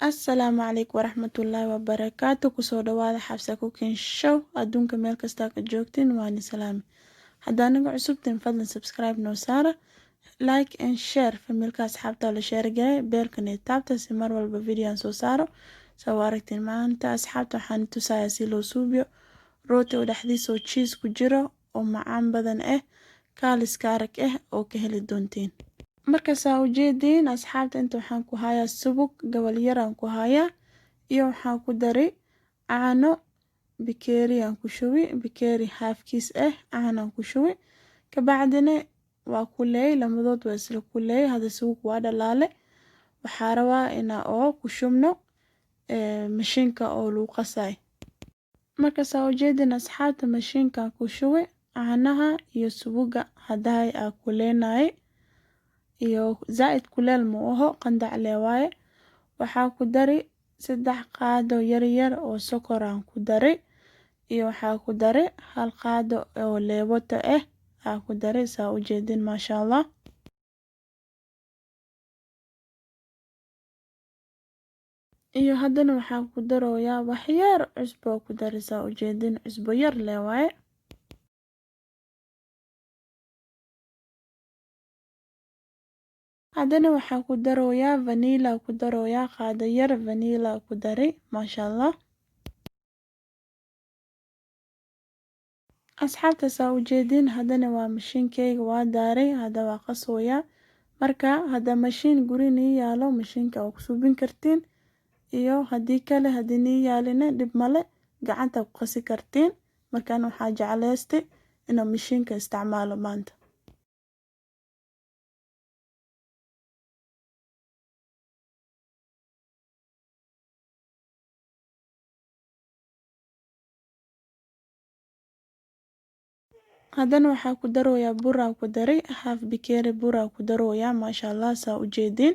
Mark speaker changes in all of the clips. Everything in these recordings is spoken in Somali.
Speaker 1: Asalaamu calaykum waraxmatullaahi wabarakaatu. Kusoo dhawaada Xafsa Cooking Show. Adduunka meel kastaa ka joogtiin, waani salaami. Haddaa anaga cusubtiin, fadlan subscribe noo saara, like and share, family-ka asxaabta la share garay, bell-kan iyo taabta si mar walba video aan soo saaro soo aragtiin. Maanta, asxaabta, waxaan tusayaa si loo suubiyo rooti oo dhexdiisa oo cheese ku jiro oo macaan badan ah, kaaliska arag ah oo ka heli doontiin. Markaasaa ujeediin, asxaabta, inta waxaan ku hayaa subug gobol yaraan ku hayaa, iyo waxaan ku daray caano bikeeri aan ku shubi, bikeeri halfkiis ah caanaan ku shubi. Kabacdina waa kuleey, lamadood waa isla kuleey. Hada subug waa dhalaale. Waxaa rabaa inaa oo ku shubno mashiinka oo lagu qasay. Markaasaa ujeedin, asxaabta, mashiinka ku shubi caanaha iyo subuga hadaay aa kuleenaye, iyo zaaid kuleel ma aho, qandac lee waaye. Waxaa ku dari 3 qaado yar yar oo sokor aan ku daray, iyo waxaa ku daray 1 qaado oo leeboto ah aa ku daray, saa ujeedin, maasha Allah. Iyo haddana waxaa ku darooyaa wax yar cusbo ku daray, saa ujeedin, cusbo yar lee waaye. Haddana waxaa ku darooyaa vanilla, ku darooyaa qaado yar vanilla ku daray, maasha Allah. Asxaabta, saa ujeedin, haddana waa mashiinkeyga waa daaray, hadda waa qasooyaa. Marka hadda mashiin guri nii yaalo, mashiinka waa ku suubin kartiin, iyo haddii kale haddii nii yaalina, dhib male, gacanta ku qasi kartiin. Markaan waxaa jeclaystay inaan mashiinka isticmaalo maanta. Haddana waxaa ku darooyaa buraa, ku daray half bikeeri buraa ku darooyaa, maasha Allah, saa ujeedin.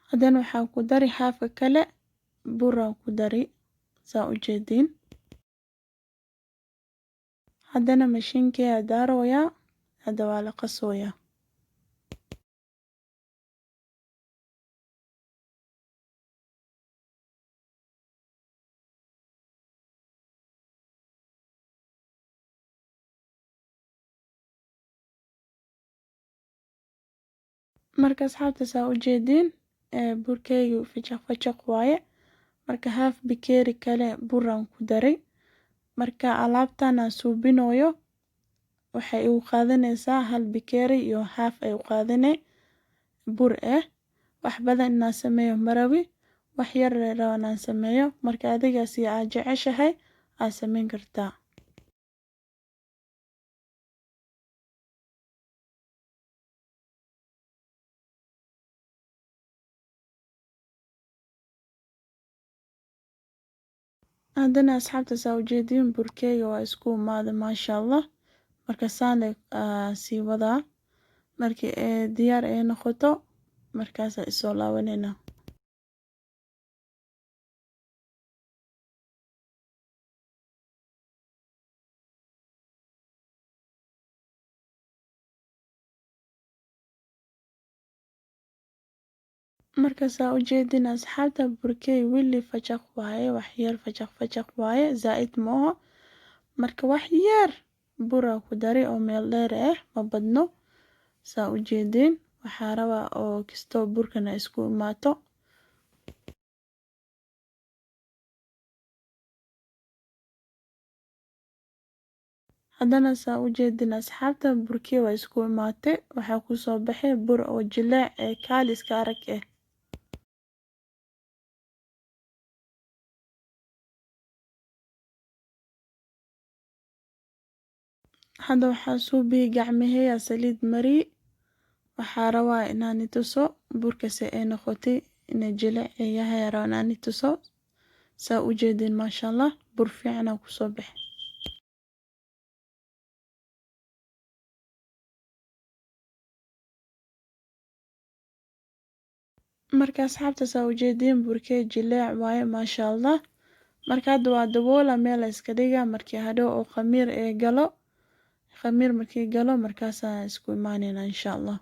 Speaker 1: Haddana waxaa ku dari halfka kale buraa ku dari, saa ujeedin. Haddana mashiinkii daarooyaa, hadda waa la qasooyaa. Marka, asxaabta, saa ujeedin, burkeygu fajaq fajaq waaye. Marka half bikeeri kale buraan ku daray. Marka alaabtan aan suubinooyo waxay igu qaadanaysaa hal bikeeri iyo half ay u qaadanay bur ah. Wax badan inaan sameeyo marawi, wax yar rabaa inaan sameeyo. Marka adiga si aad jeceshahay aad sameyn kartaa. Haddana, asxaabta, saa ujeediin, burkeyga waa isku imaaday, maasha Allah. Marka saan sii wadaa, markii ay diyaar ay noqoto markaasa isoo laabanayna. Marka saa ujeedin, asxaabta, burkey weli fajaq waaye, wax yar fajaq fajaq waaye, zaaid maaho. Marka wax yar buraa ku daray oo meel dheer ah, ma badno, saa ujeedin. Waxaa rabaa oo kastoo burkana isku imaato. Haddana saa ujeedin, asxaabta, burkii waa isku imaatay. Waxaa kusoo baxay bur oo jileec ee kaaliska arag ah. Hadda waxaa suubiyey gacmaheeya saliid mari. Waxaa rabaa inaan i tuso burka se ay noqotay, inay jileec yahay rabaa inaan i tuso. Saa ujeedin, maasha Allah, bur fiican aa kusoo baxay. Marka, asxaabta, saa ujeediin, burkee jileec waaye, maasha Allah. Marka hadda waa daboola, meel iska dhiga. Markii hadhow oo khamiir ee galo, khamiir markii galo, markaasaa isku imaanayna, insha Allah.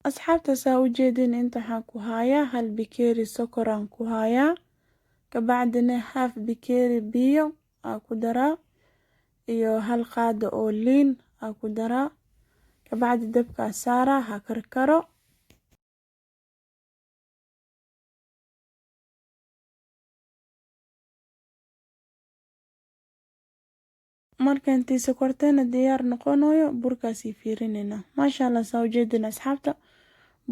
Speaker 1: Asxaabta, saa u jeedin, inta waxaan ku hayaa hal bikeeri sokor aan ku hayaa. Kabacdina half bikeeri biyo aa ku daraa iyo hal qaado oo liin aa ku daraa. Kabacdi dabka saaraa, ha karkaro. Marka intii sokorteena diyaar noqonayo, burkaasii fiirinayna. Maasha Allah, saa u jeedin asxaabta,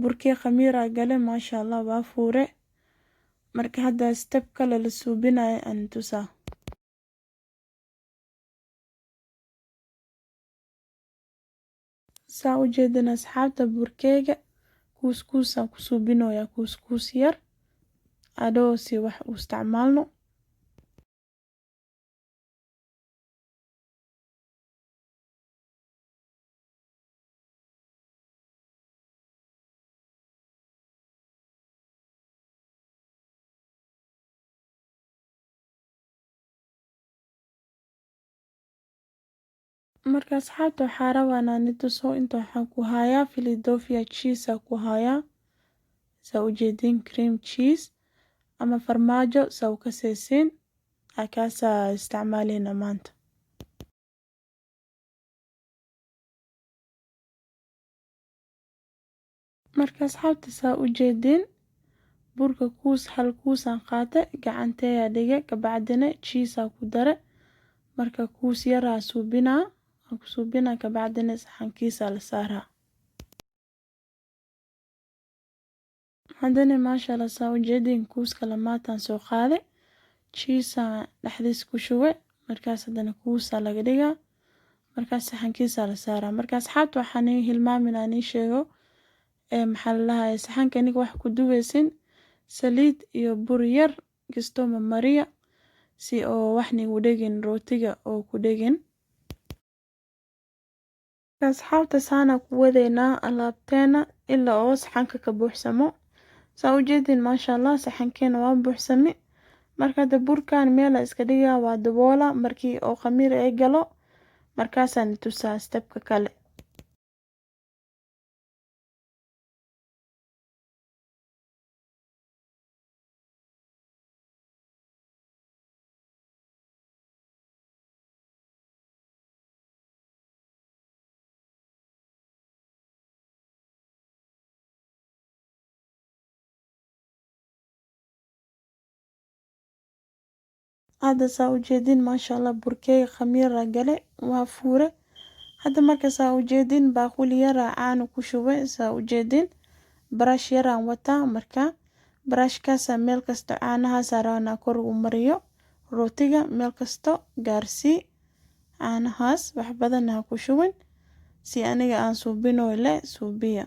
Speaker 1: burkii khamiira gale, maasha Allah, waa fuure. Marka hadda step kale la suubinayo aan tusaa. Saa u jeedin asxaabta, burkeyga kuuskuusaan ku suubinoyaa, kuuskuus yar adhoo si wax u isticmaalno. Marka asxaabta, waxaa rabaa inaan i tuso. Inta waxaan ku hayaa Philadelphia cheese aa ku hayaa, saa u jeedin, cream cheese ama farmaajo saa u kasaysiin, kaasaa isticmaaleyna maanta. Marka asxaabta, saa u jeedin, burka kuus hal kuusaan qaate, gacanteeyaa dhige, kabacdina cheese aa ku dare. Marka kuus yaraa suubinaa, aan ku suubinaa, kabacdina saxankiisa la saaraa. Haddana maasha Allah, saa u jeedin, kuuska lamaataan soo qaade, cheese aa dhexdiis ku shube. Markaas haddana kuusaa laga dhigaa, markaas saxankiisa la saaraa. Marka asxaabta, waxaan ii hilmaamin aan ii sheego, maxaa la dhahaye, saxanka iniga wax ku duweysin, saliid iyo bur yar kastoo mariya si oo wax nigu dhegin, rootiga oo ku dhegin. Asxaabta, saana ku wadeynaa alaabteena ilaa oo saxanka ka buuxsamo. Saa u jeedin, maasha Allah, saxankeena waa buuxsame. Marka hadda burkan meel iska dhigaa, waa daboola. Markii oo khamiir ay galo, markaasaan tusaa stepka kale. Hadda saa u jeedin, maasha Allah, burkeyga khamiira gale, waa fuure. Hadda marka saa u jeedin, baaquli yaraa caano ku shubay. Saa u jeedin, brush yaraan wataa. Marka brushkaasa meel kasta caanahaasa rabaa inaan kor ugu mariyo rootiga. Meel kasto gaarsii caanahaas, wax badan ha ku shubin, si aniga aan suubinooy le suubiya.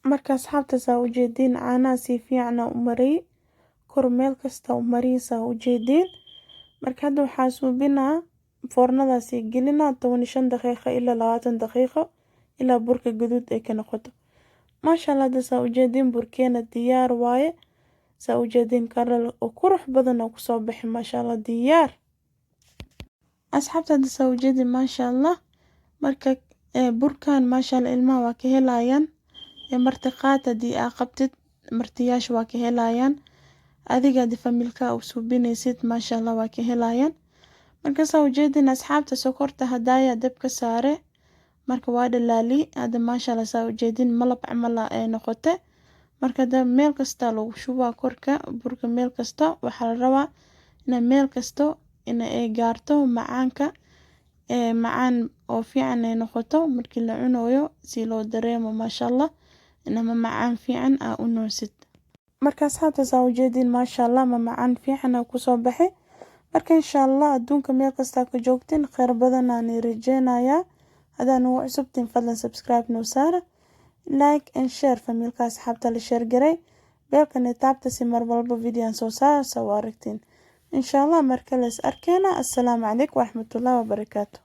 Speaker 1: Marka asxaabta, saa u jeediin, caanaha si fiican u mariyay kor, meel kasta u mariyay, saa u jeediin. Marka hadda waxaa suubinaa, foornadaasi gelinaa 15 daqiiqo ilaa 20 daqiiqo, ilaa burka gaduud ay ka noqoto. Maasha Allah, hadda saa u jeediin, burkeena diyaar waaye. Saa u jeediin, color oo qurux badan oo kusoo baxay, maasha Allah, diyaar. Asxaabta, hadda saa u jeediin, maasha Allah. Marka burkan, maasha Allah, ilmaha waa ka helayaan. Martiqaad haddii aa qabtid, martiyaasha waa ka helayaan. Adiga haddii familka u suubinaysid, maasha Allah, waa ka helayaan. Marka saa u jeedin asxaabta, sokorta hadaaya dabka saare, marka waa dhalaali. Hadda maasha Allah, saa u jeedin, malab camal ay noqote. Marka hadda meel kasta lagu shubaa korka burka, meel kasta waxaa la rabaa ina meel kasto in ay gaarto macaanka, macaan oo fiican ay noqoto markii la cunayo, si loo dareemo, maasha Allah, inama macaan fiican aa u noosid. Marka asxaabta, saa u jeedin, maasha Allah, ma macaan fiican aa kusoo baxay. Marka insha Allah, adduunka meel kasta ka joogtin, kheyr badan aan rajeynayaa. Hadaa nagu cusubtiin, fadlan subscribe noo saara, like and share, familka asxaabta la share garay, bellkana taabta si mar walba video aan soo saara soo aragtiin. Insha Allah mar kale is arkeena. Assalaamu calaykum waraxmatullaahi wabarakaatu.